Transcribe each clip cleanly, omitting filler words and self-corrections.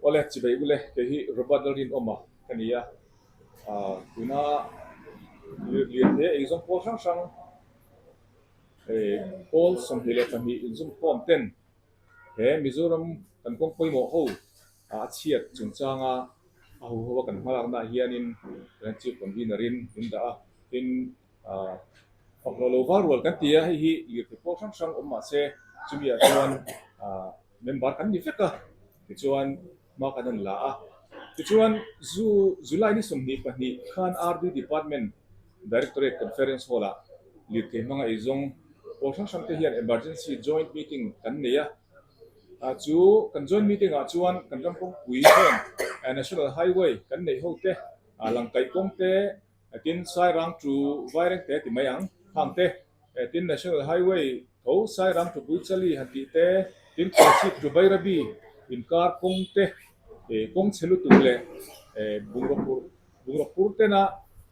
Awle, chibei ule, kei hi Robert Lalrinawma ka ni a, tuna lirthei eizawng pawl hrang hrang pawl 22 inzumkhawm ten he Mizoram kan kawng pawimawh ho a chhiat chungchanga a huho a kan hmalaknaah hianin kan Chief Convener in min dah a, tin Fak lo lo var rual kan ti a, hei hi lirthei pawl hrang hrang awm mah se chumi ah chuan member kan ni vek a, tichuan hma kan rawn la a. Tichuan zu July ni 22 khan RD Department Directorate Conference Hall ah lirthei hmanga eizawng pawl hrang hrang te hian Emergency Joint Meeting kan nei a, chu kan Joint Meeting ah chuan kan ram kawngpui heng National Highway kan neih ho te Langkaih kawng te Tin, Sairang to Vairengte ti mai ang, khang te, tin National Highway tho Sairang to Buichali han tih te, tin Kolasib to Bairabi inkar kawng te, kawng chhe lutuk leh bungraw phurh bungraw phur tena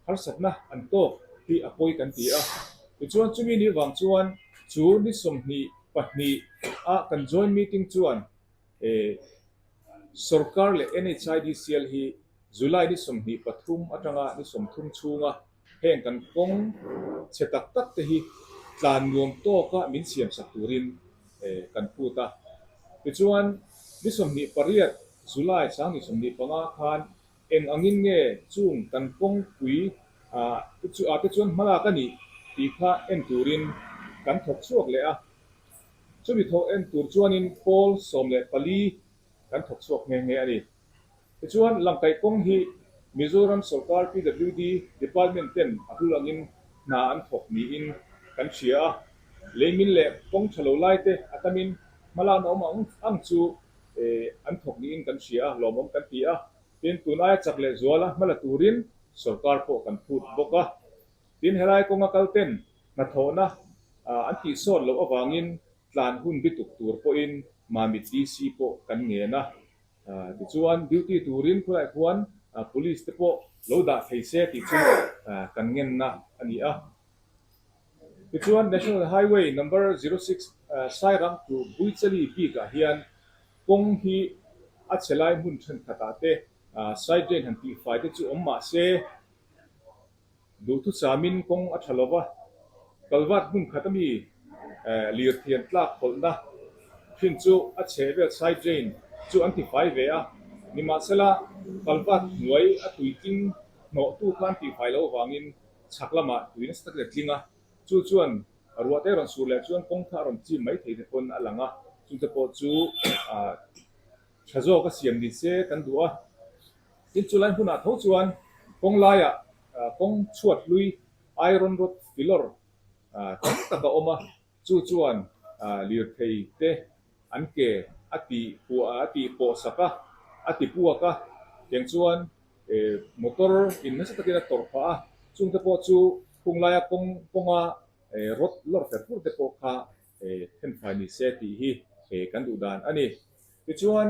harsatna an tawk hi a pawi kan ti a. Tichuan chumi ni vang chuan chu ni 22 a kan joint meeting chuan Sorkar leh NHIDCL hi July ni 23 atanga ni 30 chhunga heng kan kawng chhe tak tak te hi tlan nuam tawka min siam sak turin kan phut a. Tichuan, ni 28 July sang ni 25 khan eng angin nge chung kan kawngpui ah te chuan hmalak a nih tih kha en turin kan thawk chhuak leh a. Chumi thawh en tur chuanin pawl 14 kan thawk chhuak nghe nghe a ni. Tichuan, Langkaih kawng hi Mizoram sorkar PWD Department ten a tul angin hna an thawk niin kan hria a, leimin leh kawng tha lo lai te a tamin hmalakna awm ang ang chu an thawk niin kan hria a, lawmawm kan ti a. Tin, tun aia chak leh zuala hmala turin sorkar pawh kan phut bawk a. Tin, helai kawnga kal ten hnathawhna an tihsawt loh avangin tlan hun bituk tur pawhin Mamit DC pawh kan ngen a. Tichuan, duty turin khulaiah khuan police te pawh lo dah thei se tih chu kan ngenna a ni a. Tichuan, National Highway number 06 Sairang to Buichali bikah hian kawng hi a chhe lai hmun thenkhatah te side drain han tihfai te chu awm mah se, Duhthusamin kawng a tha lova, culvert hmun khat ami lirthian tlak khawlhna thin chu a chhe vel side drain chu an tifai ve a, nimahsela culvert hnuai a tui tling hnawhtu kha an tihfai loh avangin chhak lamah tui nasa takin a tling a, chu chuan ruah te rawn sur leh chuan kawng kha a rawn chim mai thei te pawn a lang a, chungte pawh chu tha zawk a siam ni se kan duh a. Tin, chulai hmunah tho chuan kawng laiah kawng chhuat hlui iron rod filawr tam tak a awm a, chu chuan lirthei te an ke a tih puah a tih pawh sak a, a ti puak a, tiang chuan motor in nasa takin a tawrh phah a, chungte pawh chu kawng laia kawng kawnga rod lawr fer fur te pawh kha thenfai ni se tih hi kan duh dan a ni. Tichuan.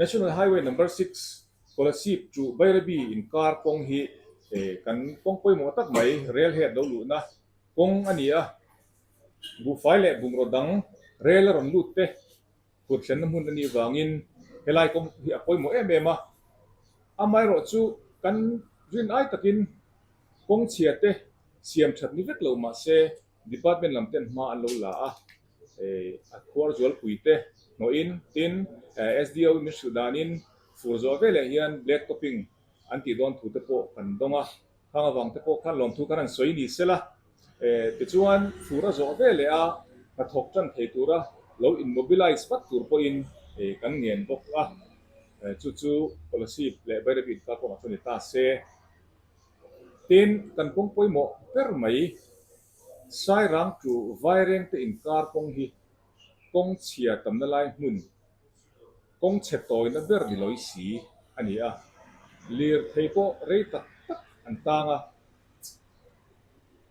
National Highway Number 6 Kolasib to Bairabi inkar kawng hi kan kawng pawimawh tak mai rel head lo luhna kawng a ni a, buhfai leh bungraw dang rel a rawn lut te kut thlenna hmun a nih vangin helai kawng hi a pawimawh em em a. Amaherawh chu kan rin ai takin kawng chhia te siam that ni vek lo mahse Department lam ten hma an lo la a, a khuar zualpui te hnawhin tin SDO min hrilh danin fur zawh veleh hian black topping an tih dawn thu te pawh kan dawng a, khang avang te pawh khan lawmthu kan han sawi ni sela, tichuan fur a zawh veleh a hnathawk tan thei tura lo in mobilize vat tur pawhin kan ngen bawk a, chu chu Kolasib leh Bairabi inkar kawngah chuan ni ta se. Tin, kan kawng pawimawh ber mai Sairang to Vairengte inkar kawng hi kawng chhia tamna lai hmun, kawng chhe tawina ber ni lawih si a ni a. Lirthei pawh rei tak tak an tang a,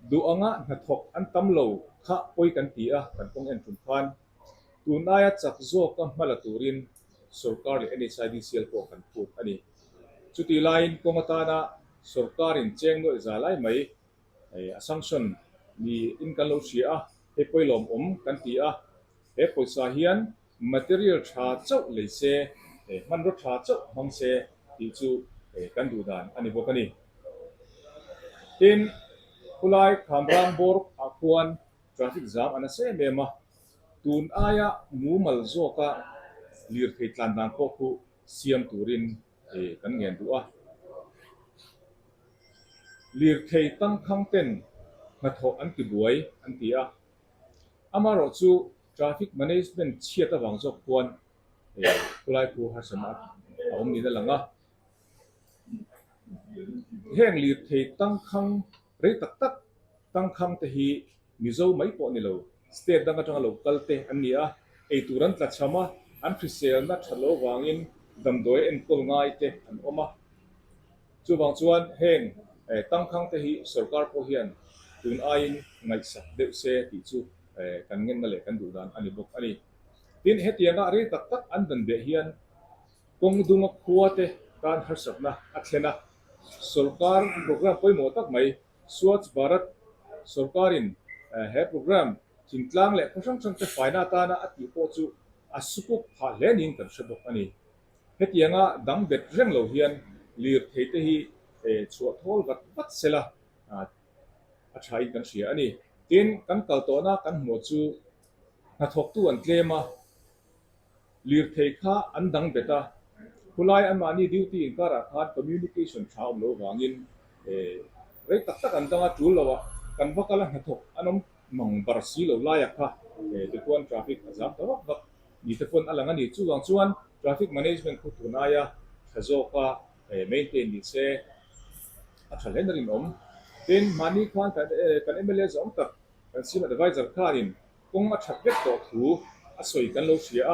duh anga hnathawk an tam lo kha pawi kan ti a, kan kawng en tum khan tun aia chak zawka hma la turin sorkar leh NHIDCL pawh kan phut a ni. Chutih laiin kawng atana sorkarin cheng nuaih za lai mai a sanction niin kan lo hria a, hei pawilawm awm kan ti a, he pawisa hian material tha chauh lei se hmanraw tha chauh hmang se tih chu kan duh dan a ni bawk a ni. Tin, khulai Khamrang bawr ah khuan traffic jam a nasa em em a, tun aia mumal zawka lirthei tlan dan pawh khu siam turin kan ngen duh a. Lirthei tangkhang ten hnathawh an ti buai an ti a, amaherawh chu traffic management chhiat avang zawk khuan khulai khu harsatna a awm niin a lang a. Heng lirthei tangkhang rei tak tak tangkhang te hi Mizo mai pawh ni lo, state dang atanga lo kal te an ni a, eitur an tlachham a, an hriselna that lo vangin damdawi a enkawl ngai te an awm a. Chuvang chuan heng tangkhang te hi sorkar pawh hian tun aiin ngaihsak deuh se tih chu kan ngenna leh kan duh dan a ni bawk a ni. Tin, hetianga rei tak tak an dan beh hian kawng dunga khua te tan harsatna a thlen a, sorkar programme pawimawh tak mai Swachh Bharat sorkarin he programme thingtlang leh khaw hrang hrang te faina atana a tih pawh chu a sukuk phah hle niin kan hre bawk a ni. Hetianga dang bet reng lo hian lirthei te hi chhuah thawl vat vat sela a thain kan hria a ni. Tin, kan kal tawhna kan hmuh chu hnathawktu an tlem a, Lirthei kha an dang bet a, khulai anmahni duty inkarah khan communication tha awm lo vangin rei tak tak an dang a, tul lo ah kan va kal a hnathawk an awm mang bar si lo laia kha tichuan traffic a zam ta vak vak ni te pawn a lang a ni. Chuvang chuan traffic management khu tun aia tha zawka maintain ni se a tha hle na rinawm. Tin, mahni khan kan mla zawng tak kan CM adviser khanin Kawng a that vek tawh thu a sawi kan lo hria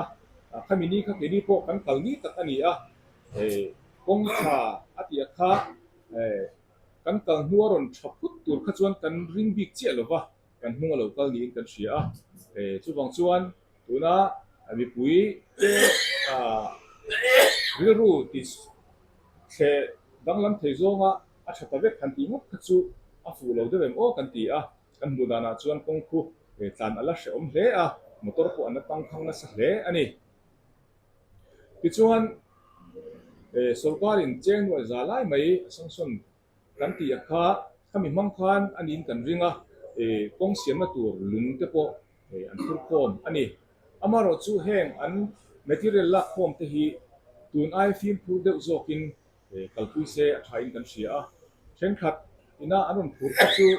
a, khami ni kha keini pawh kan kal ni tak a ni a, kawng tha a tih a kha kan kal hnu a rawn tha phut tur kha chuan kan ring bik chiah lo va, kan hnung a lo kal niin kan hria a, chuvang chuan tuna mipui te rilru ti thleh danglam thei zawnga a tha ta vek han tih ngawt kha chu a fuh lo deuh em aw kan ti a. Kan hmuh danah chuan kawng khu tlan a la hrehawm hle a, motor pawh an la tangkhang nasa hle a ni. Tichuan, sawrkarin cheng nuai za lai mai a sanction kan tih a kha, khami hmang khan a niin kan ring a, kawng siamna tur lung te pawh an phur khawm a ni. Amaherawhchu chu heng an material lak khawm te hi tun ai fimkhur deuh zawkin kalpui se a thain kan hria a, thenkhat ina an rawn phur kha chu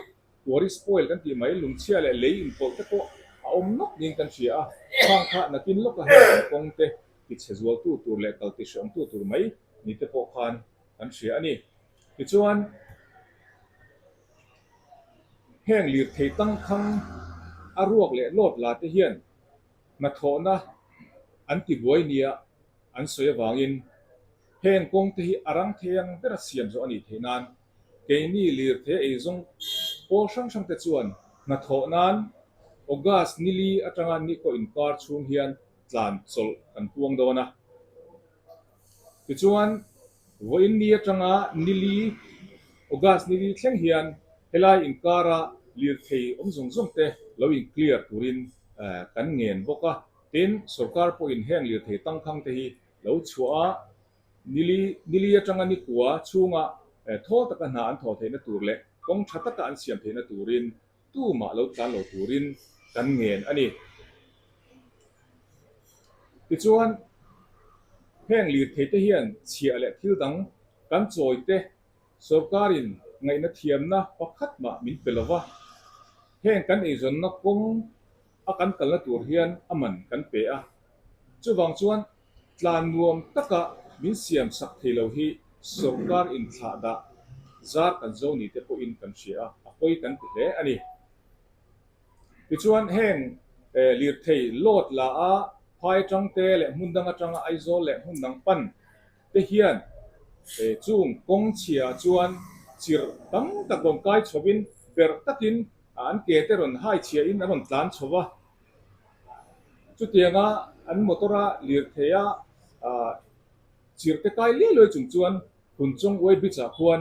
Quarry spoil kan tih mai, lungchhia leh lei inpawlh te pawh a awm nawk niin kan hria a, khang kha nakin lawka heng kan kawng te tichhe zualtu tur leh kal tihreawmtu tur mai ni te pawh khan kan hria a ni. Tichuan, heng lirthei tangkhang a ruak leh lawt la te hian hnathawhna an tibuai nia an sawi avangin heng kawng te hi a rang thei ang bera siam zawh a nih theih nan Keini lirthei eizawng pawl hrang hrang te chuan hnathawh nan August nili atanga nikaw inkar chhung hian tlan chawlh kan puang dawn a. Tichuan, vawiin ni atanga nili, August nili thleng hian helai inkara lirthei awm zawng zawng te lo in clear turin kan ngen bawk a. Tin, sorkar pawhin heng lirthei tangkhang te hi lo chhuah a, Nili, nili atanga nikua chhunga thawl taka hna an thawh theihna tur leh kawng tha taka an siam theihna turin tumah lo tlan lo turin kan ngen a ni. Tichuan, heng lirthei te hian chhiah leh thil dang kan chawi te sorkarin ngaihna thiamna pakhat mah min pe lo va, heng kan eizawnna kawng a kan kalna tur hian a man kan pe a. Chuvang chuan tlan nuam taka min siam sak thei lo hi sorkar inthlah dah zar kan zo ni te pawhin kan hria a, a pawi kan ti hle a ni. Tichuan heng lirthei load la a phai atang te leh hmun dang atanga Aizawl leh hmun dang pan te hian chung kawng chhia chuan chirh tam tak rawn kai chhovin berh takin an ke te rawn hai chhia in an rawn tlan chho va. Chutianga an motor a lirthei a chirh te kai liai luai chung chuan Phunchawng Uai Bridge ah khuan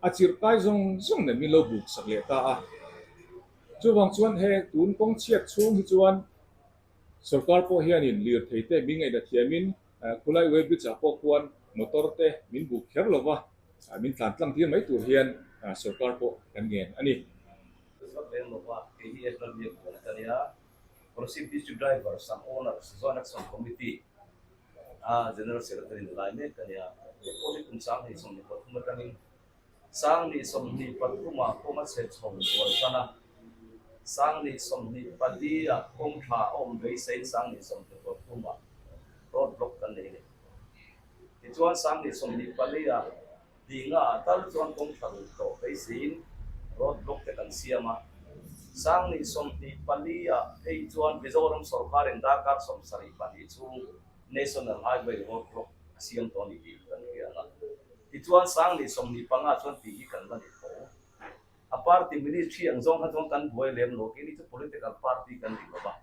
a chirh kai zawng zawng nen min lo buk sak leh ta a. Chuvang chuan he tun kawng chhiat chhung hi chuan sorkar pawh hianin lirthei te min ngaihna thiamin. Khulai Weighbridge ah pawh khuan motor te min buk kher lova min tlan tlang tir mai tur hian sorkar pawh kan ngen a ni. Zat lem lova kei hi April biak buan ka nia. Kolasib District Drivers and Owners Joint Action Committee a General Secretary ni lai mek ka nia. Hei pawh hi kum 2023 atangin 2023 ah kawng a chhe chho bual tan a, 2024 ah kawng tha a awm beiseiin 2023 ah road block kan nei a ni. Tichuan 2024 ah Dinga ah tal chuan kawng tha ruk tawh beiseiin road block te kan siam a. 2024 ah phei chuan Mizoram sawrkarin darkar 72 chhung National Highway road block a siam tawh a ni tih kan hria ang a. Tichuan 2025 chuan tih hi kan la ni tho. A party ministry ang zawng kha chuan kan buai lem lo, keini chu political party kan ni lo va,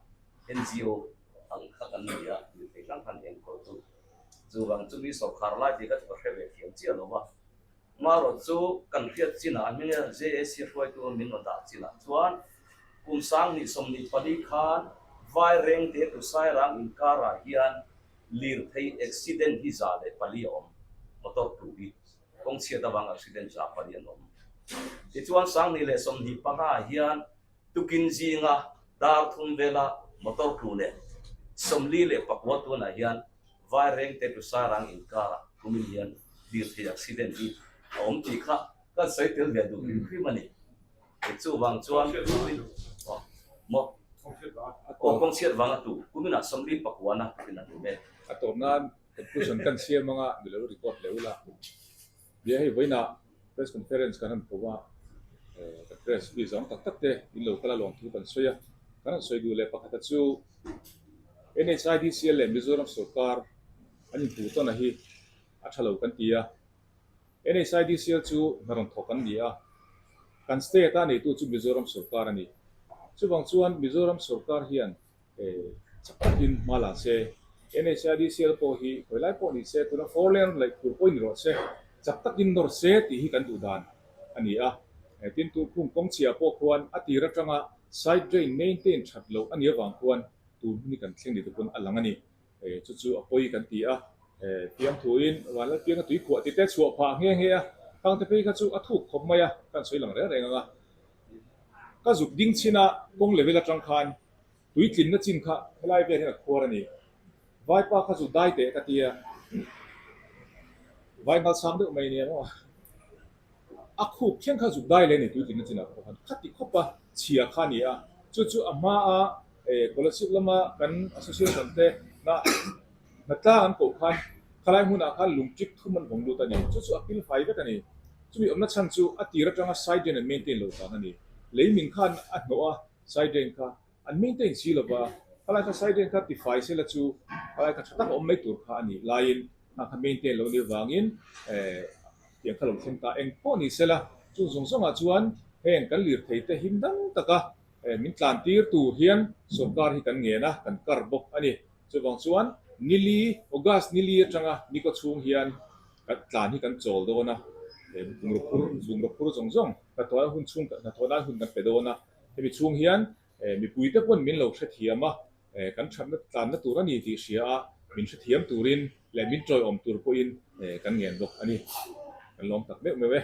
NGO ang kha kan ni a, mipui hrang hrang enkawl chu. Chuvang chu mi sawrkhar lai tih kha chu ka hre ve thiam chiah lo va. Marawh chu kan hriat chinah a hminga JAC hruaitu min rawn dah chinah chuan kum 2024 khan Vairengte tu Sairang inkarah hian lirthei accident hi 104 a awm, motor tlu hi kawng chhiat avang accident 4 an awm. Tichuan 2025 ah hian tukin zinga dar thum vela motor tlu leh 49 tunah hian Vairengte tu Sairang inkarah kumin hian lirthei accident hi a awm tih kha kan sawi tel ve duh hrim hrim a ni. Chuvang chuan kumin aw maw aw kawng chhiat vang a tu kuminah 49 na tukin a tu mek. A tawp nan conclusion kan siam anga mi lo record leh ula. Bia hei vawiinah press conference kan han pho a, kan press mi zawng tak tak te in lo kal a lawm thu kan sawi a. Kan han sawi duh leh pakhata chu NHIDCL leh Mizoram sorkar an inpuh tawn a hi a tha lo kan ti a. NHIDCL chu hna rawn thawk an ni a, kan state a neitu chu Mizoram sorkar a ni. Chuvang chuan Mizoram sorkar hian chak takin hma la se, NHIDCL pawh hi khawi lai pawh ni se, tuna four lane rawn laih tur pawhin ni rawh se, chak takin nawr se tih hi kan duh dan a ni a. Tin, Tukhum kawngchhia pawh khuan a tir atanga side drain maintain that loh a nih avang khuan tun hun hi kan thleng ni te pawn a lang a ni. Chu chu a pawi kan ti a, fiamthuin Vanlalpianga tui khuah tite chhuah phah nghe nghe a, khangte phei kha chu a thuk khawp mai a, kan sawi lang reng reng ang a. Ka zuk ding chin a, kawng level atang khan tui tlinna chin kha helai vel hian a khuar a ni. Vaipa kha zuk dai teh ka ti a, vai ngalsang deuh mai nia maw. A khup thleng kha zuk dai leh a ni tui tlinna chinah pawh khan khati khawp a chhia kha a ni a, chu chu a hmaa Kolasib lama kan association te na hna tlang an koh khan khalai hmunah khan lungṭik thum an vawng lut a ni, chu chu a pil fai vek a ni. Chumi awmna chhan chu a tir atanga side drain an maintain lo vang a ni. Lei min khan a hnawh a side drain kha an maintain si lova, khalai kha side drain kha tifai sela chu khalai kha tha tak a awm mai tur kha a nih laiin hna kha maintain lo nih avangin tiang kha lo thleng ta eng pawh ni sela chung zawng zawngah chuan heng kan lirthei te him dang taka min tlan tir tur hian sorkar hi kan ngen a, kan kar bawk a ni. Chuvang chuan nili, August nili atanga nikaw chhung hian kan tlan hi kan chawl dawn a, bungraw phur bungraw phur zawng zawng hnathawhna hun chhung hnathawhna hun kan pe dawn a, hemi chhung hian mipuite pawn min lo hrethiam a, Kan thatna tlanna tur a ni tih hria a, min hrethiam turin leh min tawiawm tur pawhin kan ngen bawk a ni. Kan lawm tak meuh meuh e.